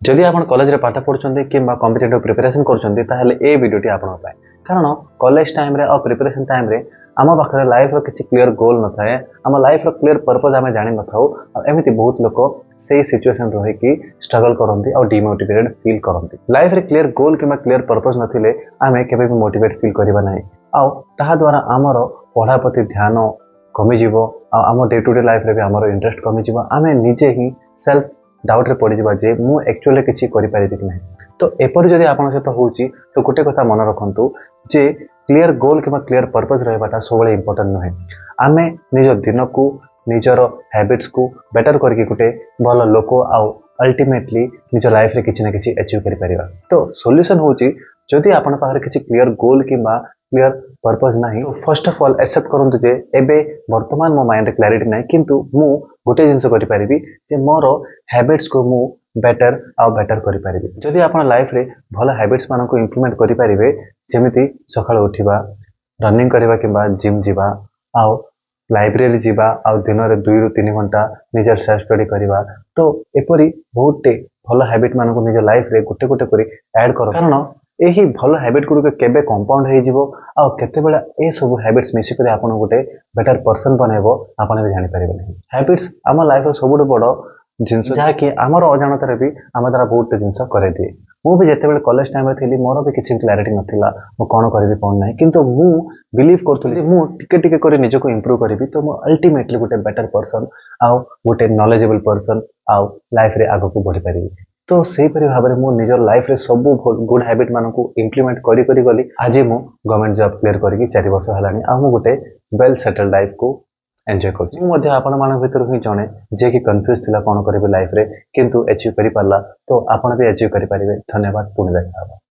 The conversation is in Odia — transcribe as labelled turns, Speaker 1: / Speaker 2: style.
Speaker 1: ଯଦି ଆପଣ କଲେଜରେ ପାଠ ପଢ଼ୁଛନ୍ତି କିମ୍ବା କମ୍ପିଟେଟିଭ୍ ପ୍ରିପାରେସନ୍ କରୁଛନ୍ତି, ତାହେଲେ ଏ ଭିଡ଼ିଓଟି ଆପଣଙ୍କ ପାଇଁ। କାରଣ କଲେଜ ଟାଇମ୍ରେ ଆଉ ପ୍ରିପାରେସନ୍ ଟାଇମ୍ରେ ଆମ ପାଖରେ ଲାଇଫ୍ର କିଛି କ୍ଲିୟର ଗୋଲ୍ ନଥାଏ, ଆମ ଲାଇଫ୍ର କ୍ଲିୟର ପର୍ପଜ୍ ଆମେ ଜାଣିନଥାଉ। ଆଉ ଏମିତି ବହୁତ ଲୋକ ସେଇ ସିଚୁଏସନ୍ ରହିକି ଷ୍ଟ୍ରଗଲ୍ କରନ୍ତି ଆଉ ଡିମୋଟିଭେଟେଡ୍ ଫିଲ୍ କରନ୍ତି। ଲାଇଫ୍ରେ କ୍ଲିୟର ଗୋଲ୍ କିମ୍ବା କ୍ଲିୟର ପର୍ପଜ୍ ନଥିଲେ ଆମେ କେବେ ବି ମୋଟିଭେଟ୍ ଫିଲ୍ କରିବା ନାହିଁ, ଆଉ ତାହା ଦ୍ୱାରା ଆମର ପଢ଼ା ପ୍ରତି ଧ୍ୟାନ କମିଯିବ, ଆଉ ଆମ ଡେ ଟୁ ଡେ ଲାଇଫ୍ରେ ବି ଆମର ଇଣ୍ଟରେଷ୍ଟ କମିଯିବ। ଆମେ ନିଜେ ହିଁ ସେଲ୍ଫ ଡାଉଟ୍ରେ ପଡ଼ିଯିବା ଯେ ମୁଁ ଆକ୍ଚୁଆଲି କିଛି କରିପାରିବି କି ନାହିଁ। ତ ଏପରି ଯଦି ଆପଣଙ୍କ ସହିତ ହେଉଛି, ତ ଗୋଟେ କଥା ମନେ ରଖନ୍ତୁ ଯେ କ୍ଲିୟର ଗୋଲ୍ କିମ୍ବା କ୍ଲିୟର ପର୍ପଜ୍ ରହିବାଟା ସବୁବେଳେ ଇମ୍ପୋର୍ଟାଣ୍ଟ ନୁହେଁ। ଆମେ ନିଜ ଦିନକୁ, ନିଜର ହ୍ୟାବିଟ୍ସକୁ ବେଟର୍ କରିକି ଗୋଟେ ଭଲ ଲୋକ ଆଉ ଅଲ୍ଟିମେଟଲି ନିଜ ଲାଇଫ୍ରେ କିଛି ନା କିଛି ଆଚିଭ୍ କରିପାରିବା। ତ ସଲ୍ୟୁସନ୍ ହେଉଛି, ଯଦି ଆପଣଙ୍କ ପାଖରେ କିଛି କ୍ଲିୟର ଗୋଲ୍ କିମ୍ବା କ୍ଲିୟର ପର୍ପଜ୍ ନାହିଁ, ଫାର୍ଷ୍ଟ ଅଫ୍ ଅଲ୍ ଆକ୍ସେପ୍ଟ କରନ୍ତୁ ଯେ ଏବେ ବର୍ତ୍ତମାନ ମୋ ମାଇଣ୍ଡରେ କ୍ଲାରିଟି ନାହିଁ, କିନ୍ତୁ ମୁଁ ଗୋଟେ ଜିନିଷ କରିପାରିବି ଯେ ମୋର ହ୍ୟାବିଟ୍ସକୁ ମୁଁ ବେଟର୍ ଆଉ ବେଟର୍ କରିପାରିବି। ଯଦି ଆପଣ ଲାଇଫ୍ରେ ଭଲ ହ୍ୟାବିଟ୍ସ ମାନଙ୍କୁ ଇମ୍ପ୍ଲିମେଣ୍ଟ କରିପାରିବେ, ଯେମିତି ସକାଳୁ ଉଠିବା, ରନିଂ କରିବା କିମ୍ବା ଜିମ୍ ଯିବା, ଆଉ ଲାଇବ୍ରେରୀ ଯିବା, ଆଉ ଦିନରେ 2ରୁ 3 ଘଣ୍ଟା ନିଜର ସେଲ୍ଫ ଷ୍ଟଡି କରିବା, ତ ଏପରି ବହୁତଟେ ଭଲ ହ୍ୟାବିଟ୍ ମାନଙ୍କୁ ନିଜ ଲାଇଫ୍ରେ ଗୋଟେ ଗୋଟେ କରି ଆଡ଼୍ କର। କାରଣ ଏହି ଭଲ ହ୍ୟାବିଟ୍ ଗୁଡ଼ିକ କେବେ କମ୍ପାଉଣ୍ଡ ହେଇଯିବ ଆଉ କେତେବେଳେ ଏସବୁ ହ୍ୟାବିଟ୍ସ ମିଶିକରି ଆପଣଙ୍କୁ ଗୋଟେ ବେଟର୍ ପର୍ସନ୍ ବନେଇବ, ଆପଣ ବି ଜାଣିପାରିବେ ନାହିଁ। ହ୍ୟାବିଟ୍ସ ଆମ ଲାଇଫ୍ର ସବୁଠୁ ବଡ଼ ଜିନିଷ, ଯାହାକି ଆମର ଅଜାଣତରେ ବି ଆମ ଦ୍ୱାରା ବହୁତ ଜିନିଷ କରେଇଦିଏ। ମୁଁ ବି ଯେତେବେଳେ କଲେଜ ଟାଇମ୍ରେ ଥିଲି, ମୋର ବି କିଛି କ୍ଲାରିଟି ନଥିଲା, ମୁଁ କ'ଣ କରିବି କ'ଣ ନାହିଁ। କିନ୍ତୁ ମୁଁ ବିଲିଭ୍ କରୁଥିଲି, ମୁଁ ଟିକେ ଟିକେ କରି ନିଜକୁ ଇମ୍ପ୍ରୁଭ୍ କରିବି, ତ ମୁଁ ଅଲ୍ଟିମେଟଲି ଗୋଟେ ବେଟର୍ ପର୍ସନ୍ ଆଉ ଗୋଟେ ନଲେଜେବଲ୍ ପର୍ସନ୍ ଆଉ ଲାଇଫ୍ରେ ଆଗକୁ ବଢ଼ିପାରିବି। ତ ସେହିପରି ଭାବରେ ମୁଁ ନିଜ ଲାଇଫ୍ରେ ସବୁ ଗୁଡ୍ ହ୍ୟାବିଟ୍ ମାନଙ୍କୁ ଇମ୍ପ୍ଲିମେଣ୍ଟ କରି କରି ଗଲି। ଆଜି ମୁଁ ଗଭର୍ଣ୍ଣମେଣ୍ଟ ଜବ୍ କ୍ଲିୟର କରିକି 4 ବର୍ଷ ହେଲାଣି, ଆଉ ମୁଁ ଗୋଟେ ୱେଲ୍ ସେଟଲ୍ଡ ଲାଇଫ୍କୁ ଏନ୍ଜୟ କରୁଛି। ମୁଁ ମଧ୍ୟ ଆପଣମାନଙ୍କ ଭିତରୁ ହିଁ ଜଣେ, ଯିଏକି କନଫ୍ୟୁଜ୍ ଥିଲା କ'ଣ କରିବି ଲାଇଫ୍ରେ, କିନ୍ତୁ ଆଚିଭ୍ କରିପାରିଲା। ତ ଆପଣ ବି ଆଚିଭ୍ କରିପାରିବେ। ଧନ୍ୟବାଦ, ପୁଣି ଦେଖା ହେବ।